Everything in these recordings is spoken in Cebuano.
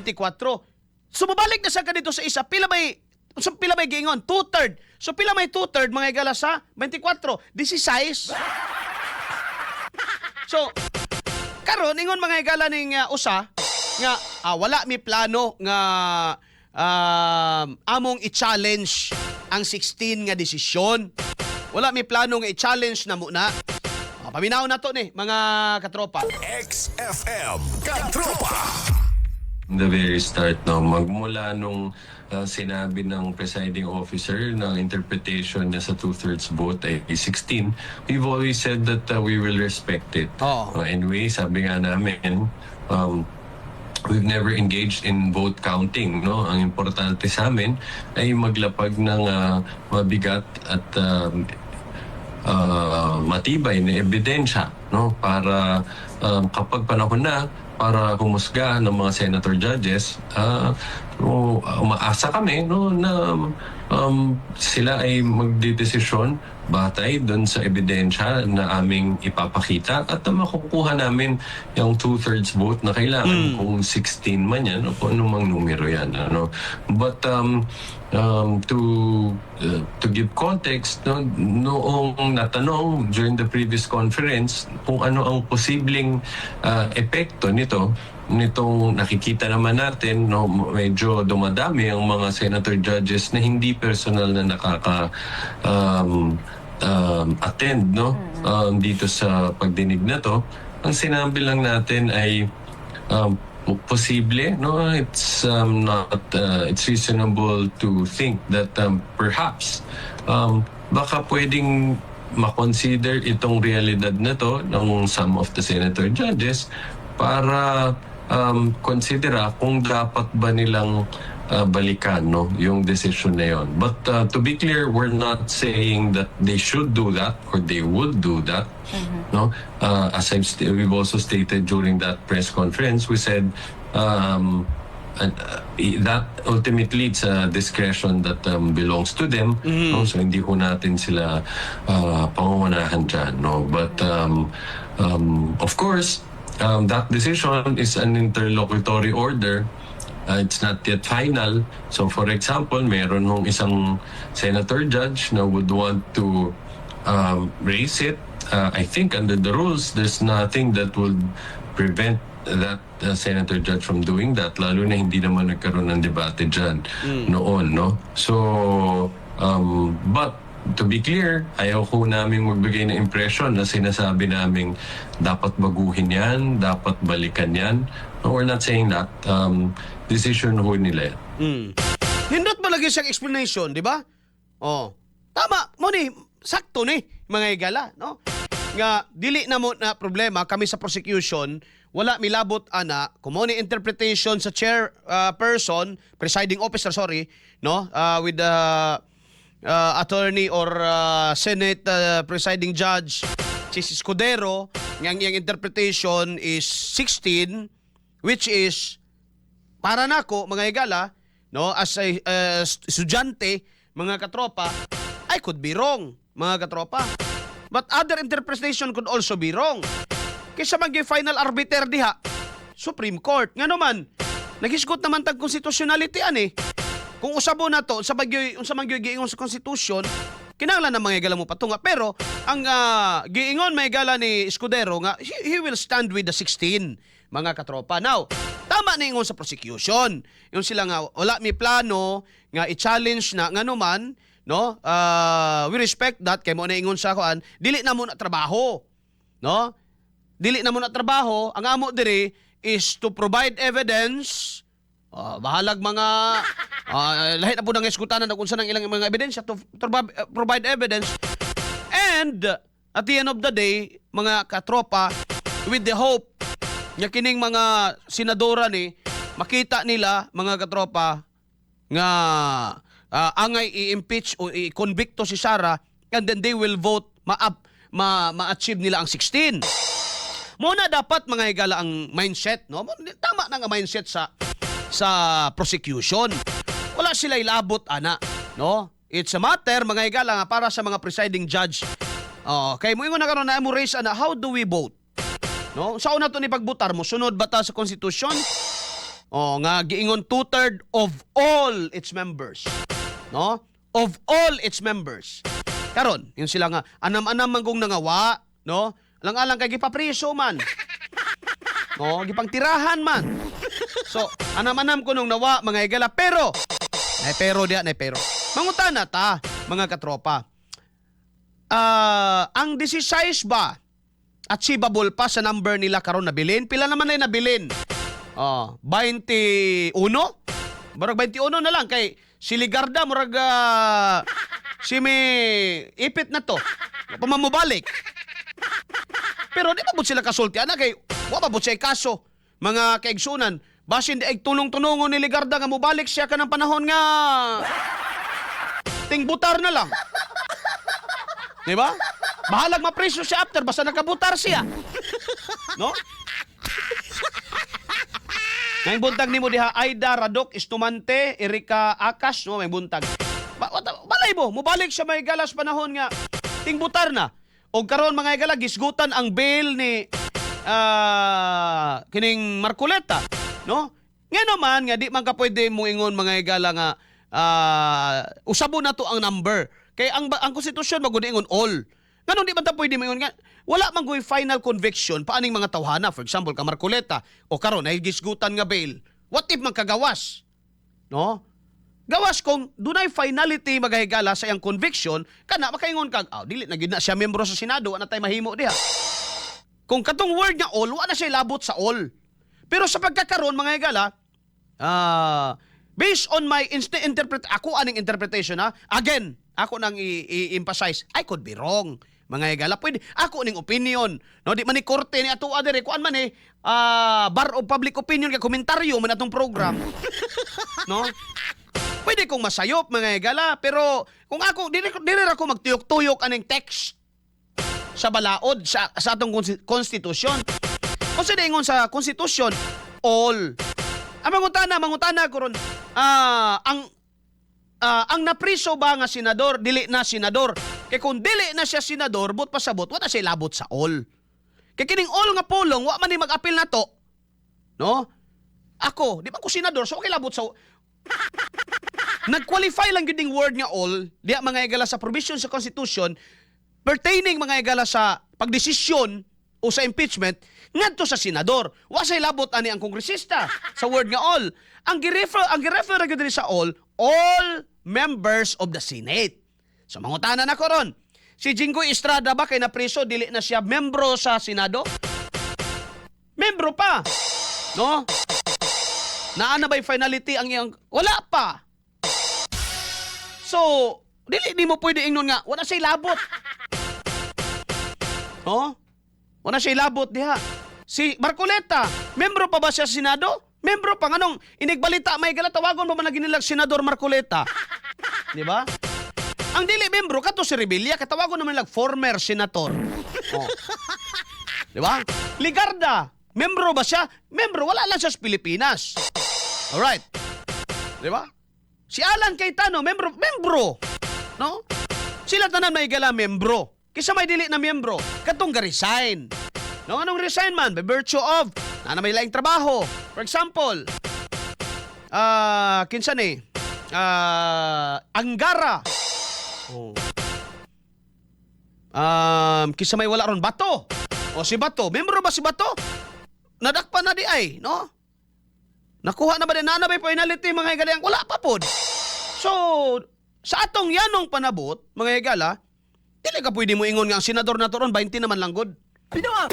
24. So mabalik na sa kadito sa isa, pila may giingon? Two-third. So pila may two-third, mga higala, sa 24? 16. So karon ingon, mga higala, ning usa nga wala mi plano nga among i-challenge ang 16 nga desisyon. Wala mi plano nga i-challenge na muna. Paminaw na to ni mga katropa. XFM Katropa. The very start, no, magmula nung sinabi ng presiding officer ng interpretation niya sa two-thirds vote ay 16, we've always said that we will respect it. Oo. Anyway, sabi nga namin, we've never engaged in vote counting, no? Ang importante sa amin ay maglapag ng mabigat at matibay na ebidensya, no, para kapag panahon na para humusga ng mga senator judges, so, umaasa kami, no, na sila ay magdedesisyon batay doon sa ebidensya na aming ipapakita at makukuha namin yung two-thirds vote na kailangan, kung 16 man yan o kung anumang numero yan, ano. But to give context, no, noong natanong during the previous conference kung ano ang posibleng epekto nitong nakikita naman natin, no, medyo dumadami ang mga senator judges na hindi personal na nakaka attend, no, dito sa pagdinig na to. Ang sinabi lang natin ay posible, no, it's not it's reasonable to think that perhaps baka pwedeng makonsider itong realidad na to ng some of the senator judges para konsidera kung dapat ba nilang balikan, no, yung decision na yon. But to be clear, we're not saying that they should do that or they would do that. No? As we've also stated during that press conference, we said and that ultimately it's a discretion that belongs to them. No? So hindi ho natin sila pangungunahan dyan. No? But of course, that decision is an interlocutory order. It's not yet final. So for example, meron hong isang senator judge na would want to raise it. I think under the rules, there's nothing that would prevent that senator judge from doing that, lalo na hindi naman nagkaroon ng debate dyan noon, no? So, but to be clear, ayaw ko namin magbigay ng impression na sinasabi naming dapat baguhin yan, dapat balikan yan. No, we're not saying that. Decision ho nila yan. Nindot ba lagi siyang explanation, di ba? Oh. Tama, mo ni, sakto ni, mga higala, no? Nga, dili na mo na problema, kami sa prosecution, wala milabot ana, kung mo ni interpretation sa chair person, presiding officer, sorry, no? With the attorney or Senate presiding judge, Chiz Escudero, nga ang iyang interpretation is 16, which is para nako, mga higala, no, as a estudyante, mga katropa, I could be wrong, mga katropa, but other interpretation could also be wrong. Kaysa mag final arbiter diha, Supreme Court. Nga naman naghisgot naman tag constitutionality ani. Kung usabo na to sa bagyoy, unsa man gyud giingon sa constitution, kinahanglan na, mga higala, mo patunga. Pero ang giingon, mga higala, ni Escudero nga he will stand with the 16, mga katropa. Now, tama na ingon sa prosecution. Yung sila nga wala mi plano nga i-challenge na, ngano man, no? We respect that kay mo na ingon sa kuan, dili na mo na trabaho. No? Dili na mo na trabaho, ang amo diri is to provide evidence. Bahalag mga lahi na po ng eskutanan kung saan ang ilang mga ebidensya to provide evidence. And at the end of the day, mga katropa, with the hope nga kining mga senadora ni makita nila, mga katropa, nga angay i-impeach o i-convicto si Sara and then they will vote ma ma-achieve nila ang 16. Muna dapat, mga higala, ang mindset, no? Tama na nga mindset sa prosecution. Wala sila ilabot ana, no? It's a matter, mga higala, nga para sa mga presiding judge. Oh, kay mo ingon na karon na mo raise ana, how do we vote? No? Sa una to ni pagbutar mo, sunod ba ta sa constitution? Oh, nga giingon two-third of all its members. No? Of all its members. Karon, yun sila nga anam-anam man kung nangawa, no? Alang-alang kay gipapriso man. No, gipangtirahan man. So, anam-anam ko nung nawa, mga higala, pero nay pero diya, nay pero. Mangutana ta, mga katropa. Ah, ang 16 ba achievable pa sa number nila karon nabilin? Pila naman na nabilin? Oh, 21? Murag 21 na lang kay si Ligarda murag si may ipit na to. Pamamubalik. Pero di ba sila kasulti ana kay wa pa siya kaso, mga kaigsunan? Basin di ay tunong-tunongon ni Ligarda nga mubalik siya kanang panahon nga tingbutar na lang. Di ba? Bahalag mapreso siya after basta nakabutar siya. No? May buntag nimo diha, Aida Radok Estumante, Erika Akas, no, may buntag. Balay mo, mubalik siya may galas panahon nga tingbutar na. Og karon, mga higala, gisgutan ang bail ni kining Marcoleta, no? Nga naman nga di man ka pwede mo ingon, mga higala, nga usabo na to ang number. Kay ang konstitusyon magud ingon all. Nganong di man ta pwede moingon nga wala man goy final conviction pa aning mga tawhana, for example ka Marcoleta, o karon ay gisgutan nga bail? What if magkagawas? No? Gawas kung dunay finality, mga higala, sa iyang conviction, kana makaingon kag, "Ah, dili na gid na siya membro sa Senado, wa na tay mahimo diha." Kung katong word nga all, wa na siya labot sa all. Pero sa pagkakaroon, mga higala, based on my interpret ako aning interpretation ha. Again, ako nang i-emphasize, I could be wrong. Mga higala, pwede ako ning opinion. No, di man ni korte ni ato diri, kuan man eh, bar of public opinion kay komentaryo man atong program. No? Pwede kong masayop, mga higala, pero kung ako diri diri ra ko magtuyok-tuyok aning text sa balaod sa atong konstitusyon. Kung sa ingon sa konstitusyon, all. Ang mangutana ko ron, ang napriso ba nga senador, dili na senador? Kay kung dili na siya senador, but pasabot, wala siya labot sa all. Kay kining all nga pulong, wa man ni mag-apil na to. No? Ako, di ba ko senador, so okay labot sa. Nag-qualify lang gyud ning word nga all, diya, mga higala, sa provision sa Constitution pertaining, mga higala, sa pagdesisyon o sa impeachment ngadto sa senador. Wa say labot ani ang kongresista sa word nga all. Ang gi-refer ra gyud diri sa all, all members of the Senate. So mangutana na ko ron. Si Jinggoy Estrada ba kay napriso dili na siya membro sa Senado? Membro pa. No? Naa na ba'y finality ang iyang? Wala pa. So, dili di mo pwede ingnon nga wala siya labot. No? Wala siya labot diha. Si Marcoleta, membro pa ba siya sa Senado? Membro pa. Nganong inigbalita may gala tawagon pa man na ginilag Senador Marcoleta? Di ba? Ang dili membro kato si Revilla, katawagon naman lag former senator. Oh. Di ba? Ligarda, membro ba siya? Membro, wala lang siya sa Pilipinas. Alright. Di ba? Si Alan Cayetano, membro, membro. No? Sila tanan may gala membro. Kisa may dili na membro, katong ga-resign. No, anong resign man? By virtue of na may laing trabaho. For example, kinsa ni? Angara. Oh. Kisa may wala ron, Bato. O si Bato, membro ba si Bato? Nadakpan na di ay, no? Nakuha na ba din? Na ba yung finality, mga higala? Wala pa pod. So, sa atong yanong panabot, mga higala, dili ka pwede mo ingon nga ang senador na to ron, 20 naman lang gud. Pinoa!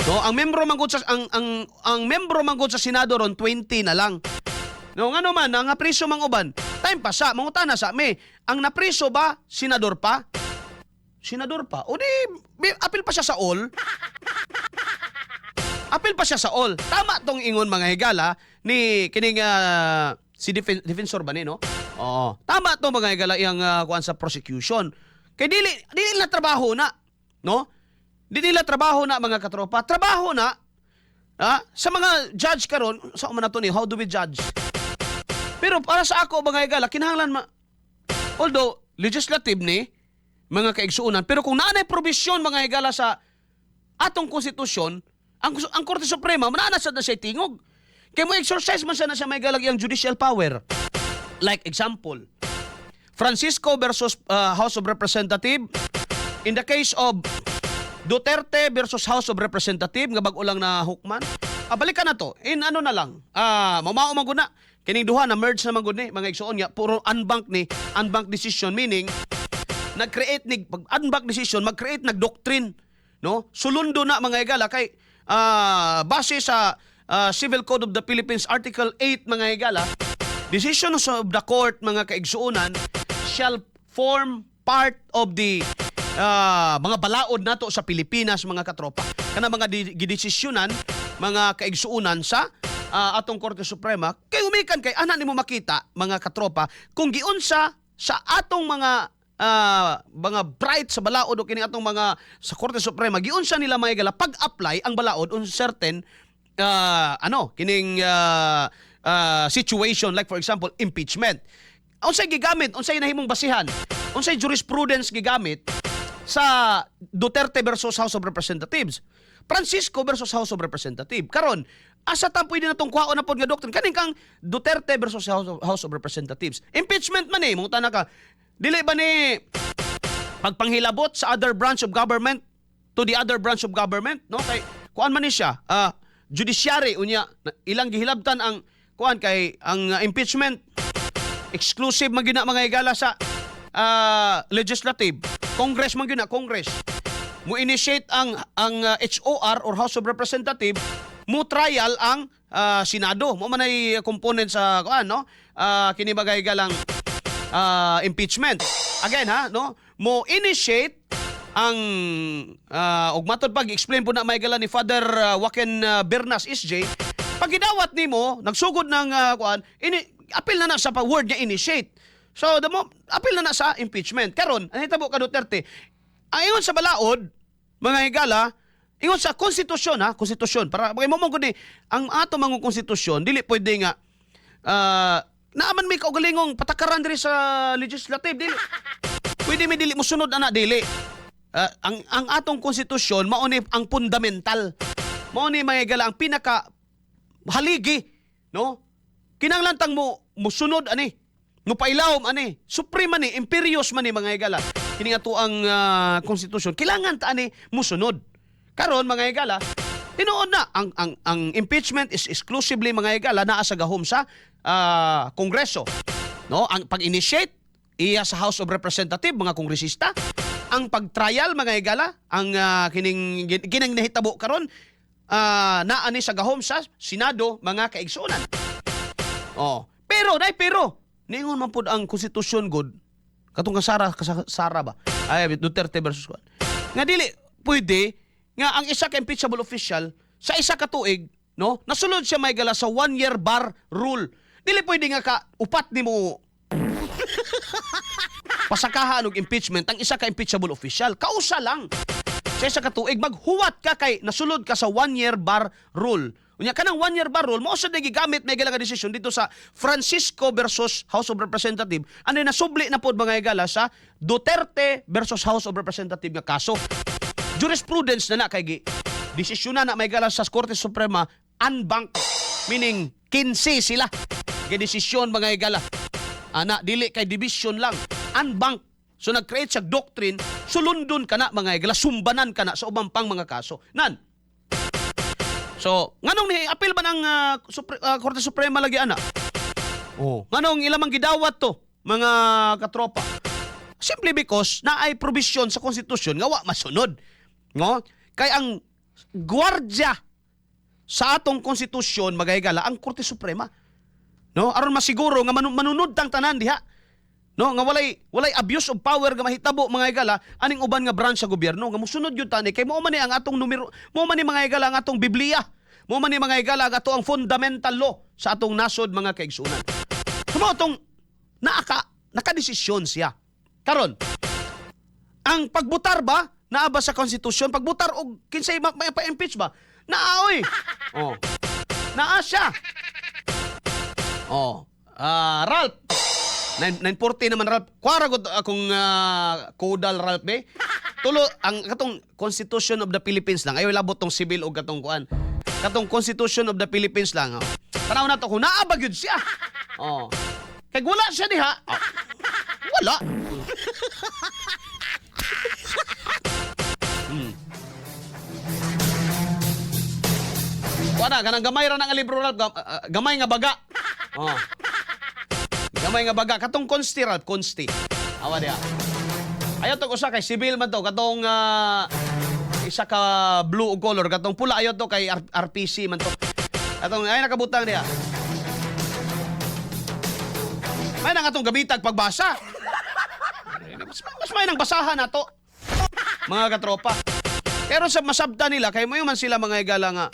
No, ang membro man gud sa Senado ron 20 na lang. No, ngano man ang napriso mang uban, time pa sa mangutana sa me, ang napriso ba senador pa? Senador pa. O di apil pa siya sa all. Apil pa siya sa all. Tama tong ingon, mga higala, ni kining si defensor ba ni, no? Oo. Tama to, mga higala, iyang kuan sa prosecution. Kay dili dili na trabaho na, no? Di nila trabaho na, mga katropa. Trabaho na sa mga judge karon sa man nato ni, how do we judge? Pero para sa ako, mga higala, kinahanglan ma although legislative ni, mga kaigsuonan, pero kung naanay probisyon, mga higala, sa atong konstitusyon, ang Korte Suprema naa na sad na siya tingog. Kay mo exercise man siya na siya, may galag, iyang judicial power. Like example, Francisco versus House of Representative, in the case of Duterte versus House of Representative nga bag-o lang na hukman. Ah, balikan na to. In ano na lang. Ah, mamao man gud na. Kining duha na merge na man gud ni, mga igsoon, nga puro en banc ni, en banc decision, meaning nag-create ni pag en banc decision, mag-create nag doctrine, no? Sulundo na, mga higala, kay base sa Civil Code of the Philippines Article 8, mga higala, decisions of the court, mga kaigsuonan, shall form part of the mga balaod nato sa Pilipinas, mga katropa. Kana mga gidesisyonan, mga kaigsuonan, sa atong Korte Suprema, kay umikan kay ana nimo makita, mga katropa, kung giunsa sa atong mga bright sa balaod o kini atong mga sa Korte Suprema, giunsa nila, mga higala, pag-apply ang balaod on certain ano kining situation, like for example impeachment. Unsay gigamit, unsay nahimong basihan, unsay jurisprudence gigamit sa Duterte versus House of Representatives, Francisco versus House of Representatives? Karon, asa ta pwede natong kuhaon na pod nga doctrine kaning kang Duterte versus House of Representatives? Impeachment man eh. Mangutana ka, dili ba ni pagpanghilabot sa other branch of government to the other branch of government, no? Kay kuan man ni siya, judiciary, unya ilang gihilabtan ang kuan, kay ang impeachment exclusive man gyud na, mga higala, sa legislative, Congress man gyud na. Congress mo initiate ang HOR or House of Representative, mo trial ang Senado. Mo man ay component sa kuan, no? Kini bagay galang impeachment again, ha, no? Mo initiate ang ug matod pag explain po na may gala ni Father Joaquin Bernas SJ, pag gidawat nimo nagsugod ng kuan ini, apil na na sa pa word nga initiate. So the mo apil na na sa impeachment. Karon, ang hitabo ka Duterte, ang ingon sa balaod, mga higala, ingon sa konstitusyon, ha, konstitusyon, para kay mo mo gud ni ang ato mga konstitusyon, dili pwede nga naaman may kaugalingong patakaran diri sa legislative, dili pwede may dili mo sunod ana, dili. Ang atong konstitusyon mao ni ang fundamental. Mao ni, mga higala, ang pinaka haligi, no? Kinahanglan tang mo musunod ani. Mo pailawom ani. Supreme ani, imperious man ni, mga higala. Kini nga ang konstitusyon, kailangan ta ani musunod. Karon, mga higala, tinuod na ang impeachment is exclusively, mga higala, naa sa gahom sa Kongreso. No, ang pag-initiate iya sa House of Representative, mga kongresista. Ang pag-trial, mga higala, ang kining kining nahitabo karon, naa ni sa gahom sa Senado, mga kaigsuonan. Oh, pero dai pero niingon man pud ang konstitusyon gud katong kang Sara Sara ba? Ay, Duterte versus kuan. Nga dili pwede nga ang isa ka impeachable official sa isa ka tuig, no? Nasulod siya, may gala, sa one year bar rule. Dili pwede nga ka upat nimo pasakahan og impeachment ang isa ka impeachable official. Kausa lang sa isa ka tuig, maghuwat ka kay nasulod ka sa one year bar rule. Unya kanang one year bar rule mao sad gigamit, may nga desisyon dito sa Francisco versus House of Representative. Ano, nasubli na pod, mga higala, sa Duterte versus House of Representative nga kaso. Jurisprudence na na kay gi desisyon na na, may gala, sa Korte Suprema en banc, meaning 15 sila gi desisyon, mga higala, ana. Dili kay division lang, en banc. So nag-create siya doctrine, sulundon ka na, mga higala, sumbanan ka na sa ubang pang mga kaso nan. So nganong ni appeal ba ng Korte Suprema lagi ana? Oh, nganong ilamang gidawat to, mga katropa? Simply because naay provision sa konstitusyon nga wa masunod, no? Kay ang gwardya sa atong konstitusyon, mga higala, ang Korte Suprema, no? Aron masiguro nga manunod tang tanan diha, no, nga walay abuse of power nga mahitabo, mga higala, aning uban nga branch sa gobyerno, nga musunod yun tani kay mao man ni ang atong numero, mao man ni, mga higala, ang atong Biblia, mao man ni, mga higala, ang ato ang fundamental law sa atong nasod, mga kaigsunan. So mao tong nakadesisyon siya. Karon, ang pagbutar ba, naa ba sa konstitusyon pagbutar og kinsay pa-impeach ba? Naa oy. Oh, naa siya. Oh, Ralph. 9, 940 naman, Ralph. Kuwara ko akong kodal, Ralph, be. Tulo ang katong Constitution of the Philippines lang. Ayaw labot tong civil og katong kuan. Katong Constitution of the Philippines lang. Oh. Tanaw na to kung naa ba gyud siya. Oh. Kay wala siya diha. Oh. Wala. Wala kanang gamay ra na nga libro, Ralph, gamay nga baga. Oh. Gamay nga baga katong consti, Ralph, consti. Awa diha. Ayaw to usa kay civil man to katong isa ka blue og color, katong pula ayaw to kay RPC man to. Katong ay nakabutang diha. May na nga tong gabitag pagbasa. Mas may nang basahan nato, mga katropa. Pero sa masabta nila, kay mo man sila, mga higala, nga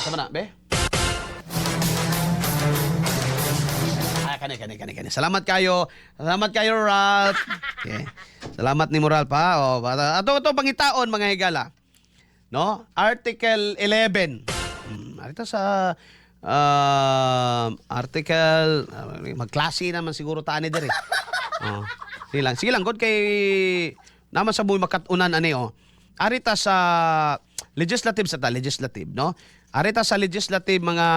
sama na, be? Ah, kani, kani, kani, kani. Salamat kayo. Salamat kayo, Ralph. Okay. Salamat ni mo, Ralph, ha. O, ato ato pangitaon, mga higala. No? Article 11. Arito sa article magklase naman siguro tani diri. Oh. Sige lang. Sige lang, god kay naman sa buhay makatunan ani, oh. Arita sa legislative sa ta legislative, no? Arita sa legislative, mga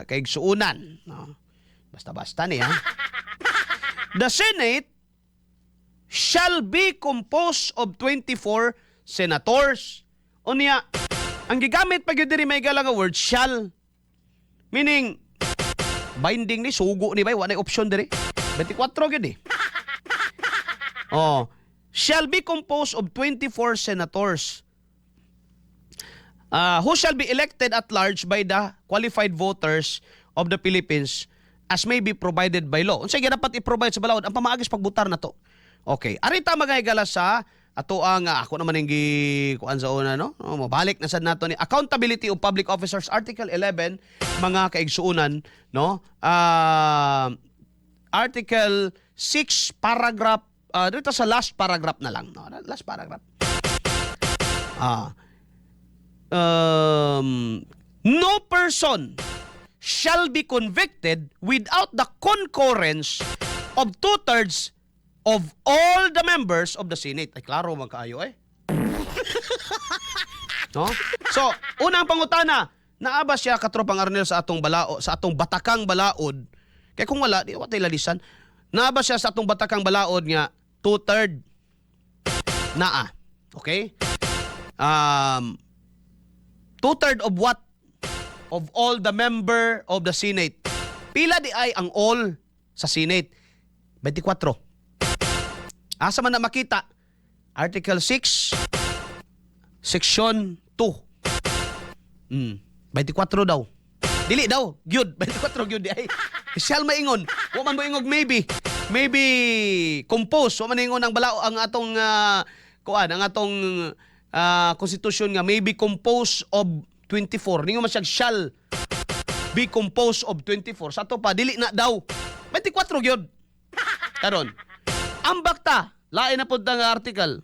kaigsuunan, no? Basta-basta ni ha. The Senate shall be composed of 24 senators. Unya, ang gigamit pa gyud diri, may nga word, "shall." Meaning binding ni, sugo ni bay, wa na option diri. 24 gyud eh. Oh, shall be composed of 24 senators, who shall be elected at large by the qualified voters of the Philippines as may be provided by law. Unsay dapat i-provide sa balaod? Ang pamaagis pagbutar na to. Okay. Arita, mga higala, sa ato ang ako naman ang gi kuan sa una, no? Oh, mabalik na sad nato ni Accountability of Public Officers, Article 11, mga kaigsuunan, no? Article 6 paragraph dito sa last paragraph na lang, no? Last paragraph. No person shall be convicted without the concurrence of two-thirds of all the members of the Senate. Ay, klaro man kaayo eh. No? So, unang pangutana, naa ba siya, katropang Arnel, sa atong balao, sa atong batakang balaod? Kay kung wala, di wa tay lalisan. Naa ba siya sa atong batakang balaod nga two-third naa? Okay? Two-third of what? Of all the member of the Senate. Pila di ay ang all sa Senate? 24. Asa man na makita? Article 6, Section 2. 24 daw. Dili daw, gyud, 24 gyud di ay. Shall maingon. Wa man mo ingog maybe. Maybe compose, wa man ingon ang balao ang atong kuan, ang atong constitution nga maybe compose of 24. Ningon man siya shall be composed of 24. Sa ato pa dili na daw. 24 gyud. Karon. Ang bakta, lain na pud ang article.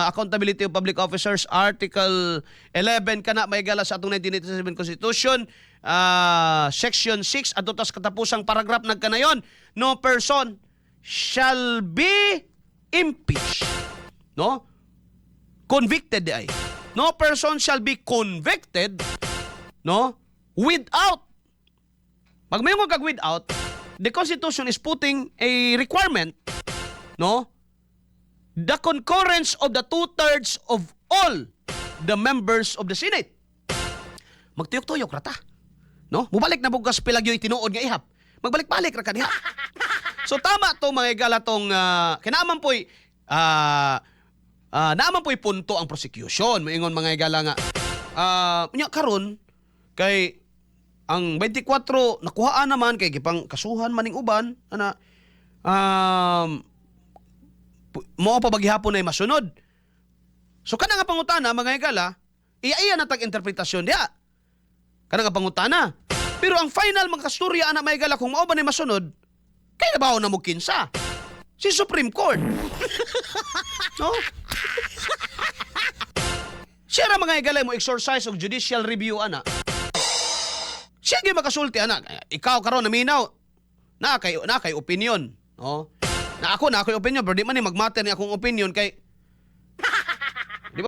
Accountability of Public Officers, Article 11 kana, may gala, sa atong 1987 Constitution, Section 6 adto tas katapusang paragraph nagkanayon, no person shall be impeached, no, convicted di ay, no person shall be convicted, no, without. Pag may kag without, the Constitution is putting a requirement, no, the concurrence of the two-thirds of all the members of the Senate. Magtuyok-tuyok ra ta, no? Mubalik na bugas pilagyo'y tinuod nga ihap. Magbalik-balik ra ka diha. So tama to, mga igala, tong kinaman po'y naaman po'y punto ang prosecution. Moingon, mga igala, nga nya karon kay ang 24 nakuhaan naman kay gipang kasuhan maning uban ana, mao pa ba gihapon ay masunod. So kana nga pangutana, mga higala, iya-iya na tag interpretasyon diha. Kana nga pangutana. Pero ang final mga kasturya ana, mga higala, kung mao ba ni masunod, kay nabaho na mo kinsa? Si Supreme Court. No? Siya ra, mga higala, mo exercise of judicial review ana. Siya gyud makasulti ana. Ikaw karon naminaw. Na kay opinion. No? Na ako na ako'y opinion, pero di man ni magmatter ni akong opinion kay